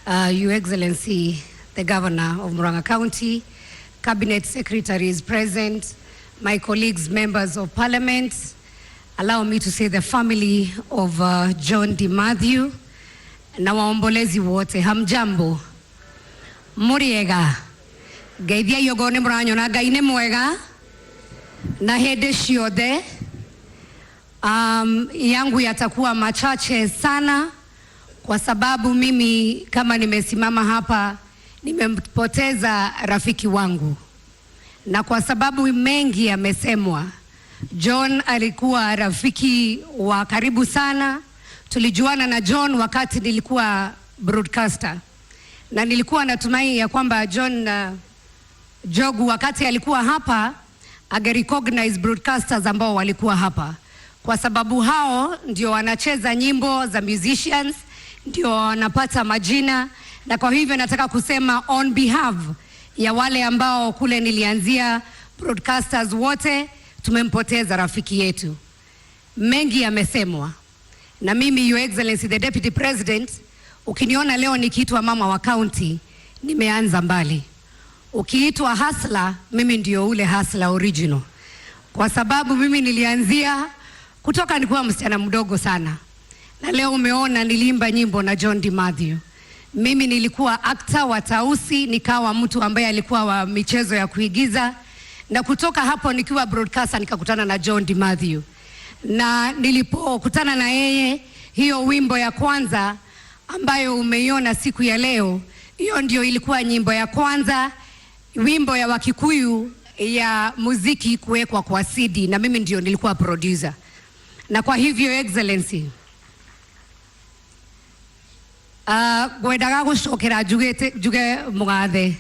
Your Excellency, the Governor of Murang'a County, Cabinet Secretaries present, my colleagues, members of Parliament, allow me to say the family of John De'Mathew na waombolezi wote, hamjambo? Muriega? Ngeithia okorwo nĩ mũranyona. Ngai nĩ mwega na hĩndĩ ciothe. Yangu yatakuwa machache sana kwa sababu mimi kama nimesimama hapa nimempoteza rafiki wangu, na kwa sababu mengi yamesemwa. John alikuwa rafiki wa karibu sana. Tulijuana na John wakati nilikuwa broadcaster, na nilikuwa natumai ya kwamba John Jogu wakati alikuwa hapa ange recognize broadcasters ambao walikuwa hapa, kwa sababu hao ndio wanacheza nyimbo za musicians, ndio wanapata majina, na kwa hivyo nataka kusema on behalf ya wale ambao kule nilianzia broadcasters wote, tumempoteza rafiki yetu. Mengi yamesemwa, na mimi, Your Excellency the Deputy President, ukiniona leo nikiitwa mama wa county, nimeanza mbali. Ukiitwa hustler, mimi ndio ule hustler original, kwa sababu mimi nilianzia kutoka nikuwa msichana mdogo sana, na leo umeona niliimba nyimbo na John De'Mathew. Mimi nilikuwa actor wa Tausi, nikawa mtu ambaye alikuwa wa michezo ya kuigiza, na kutoka hapo nikiwa broadcaster nikakutana na John De'Mathew, na nilipokutana na yeye, hiyo wimbo ya kwanza ambayo umeiona siku ya leo, hiyo ndio ilikuwa nyimbo ya kwanza, wimbo ya Wakikuyu ya muziki kuwekwa kwa CD, na mimi ndio nilikuwa producer. Na kwa hivyo, Excellency, ngwendaga gucokera njugite njuge mugathe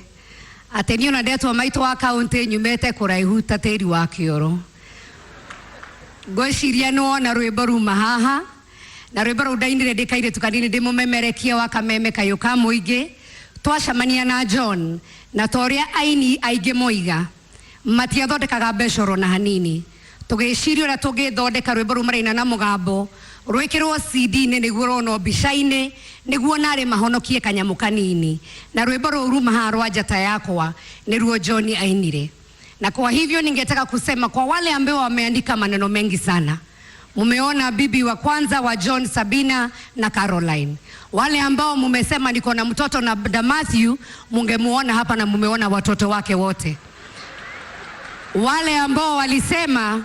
atä niä ona ndetwo maitå wa kauntä nyumete kå raihu ta tä ri wa kä oro. Ngwĩciria nĩ wona rwĩmbo ruma haha, na rwĩmbo rũu ndainire ndĩ kairĩtu kanini, ndĩ mũmemerekia wa Kameme Kayũ ka Mũingĩ. Twacemania na John, na ta ũrĩa aini aingĩ moiga matiathondekaga mbeca oro na hanini, tũgĩciria ũrĩa tũngĩthondeka rwĩmbo rũu maraina na mũgambo rwĩkĩrwo CD-inĩ nĩguo ronwo mbica-inĩ, nĩguo narĩ mahonokie kanyamũ kanini, na rwĩmbo rũu ruma haha rwa Njata Yakwa nĩruo John ainire. Na kwa hivyo ningetaka kusema kwa wale ambao wameandika maneno mengi sana, mumeona bibi wa kwanza wa John, Sabina na Caroline. Wale ambao mumesema niko na mtoto na De'Mathew, mungemuona hapa na mumeona watoto wake wote. Wale ambao walisema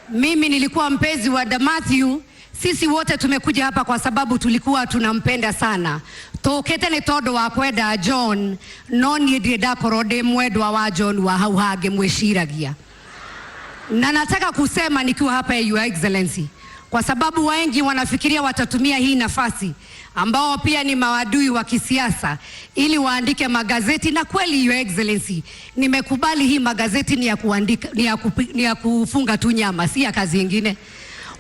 mimi nilikuwa mpenzi wa De'Mathew, sisi wote tumekuja hapa kwa sababu tulikuwa tunampenda sana. Tũkĩte nĩ tondũ wa kwenda John, no niĩ ndirĩ ndakorwo ndĩ mwendwa wa John wa hau hangĩ mwĩciragia. Na nataka kusema nikiwa hapa, Your Excellency, kwa sababu wengi wanafikiria watatumia hii nafasi ambao pia ni maadui wa kisiasa ili waandike magazeti. Na kweli, Your Excellency, nimekubali hii magazeti ni ya kuandika, ni ya kufunga tu nyama, si ya kazi ingine.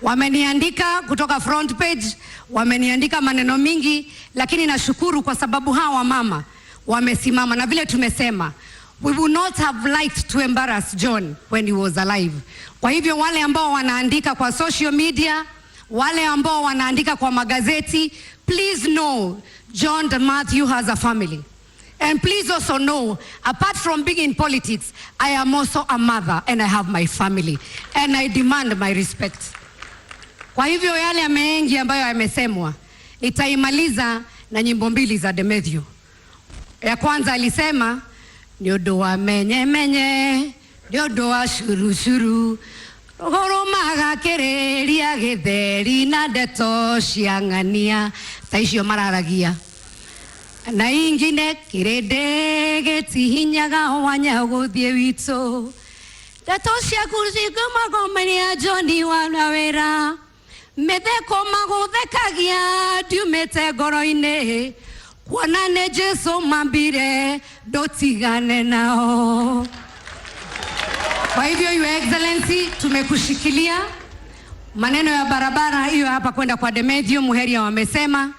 Wameniandika kutoka front page, wameniandika maneno mingi, lakini nashukuru kwa sababu hawa mama wamesimama, na vile tumesema, we would not have liked to embarrass John when he was alive. Kwa hivyo wale ambao wanaandika kwa social media, wale ambao wanaandika kwa magazeti, please know John De'Mathew has a family. And please also know, apart from being in politics, I am also a mother and I have my family and I demand my respect. Kwa hivyo yale mengi ambayo yamesemwa, nitaimaliza na nyimbo mbili za De'Mathew. Ya kwanza alisema, nĩ ũndũ wa menye menye, nĩ ũndũ wa curucuru, rũgũrũmaga kĩrĩria gĩtheri na ndeto cia ng'ania ta icio mararagia, na ingine, kĩrĩndĩ gĩtihinyaga wanya gũthiĩ witũ, ndeto ciaku cikũmagomeria John wana wĩra, mĩtheko magũthekagia ndiumĩte ngoro-inĩ, kuona nĩ Jesu mambire ndũtigane nao. Kwa hivyo, Your Excellency, tumekushikilia maneno ya barabara hiyo hapa kwenda kwa De'Mathew. Muheria wamesema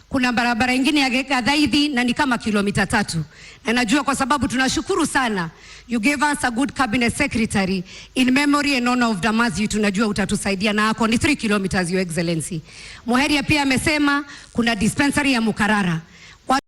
kuna barabara ingine ya Gathaithi na ni kama kilomita 3, na najua kwa sababu tunashukuru sana, you gave us a good cabinet secretary in memory and honor of De'Mathew, tunajua utatusaidia na ako ni 3 kilometers, Your Excellency. Muheria pia amesema kuna dispensary ya Mukarara.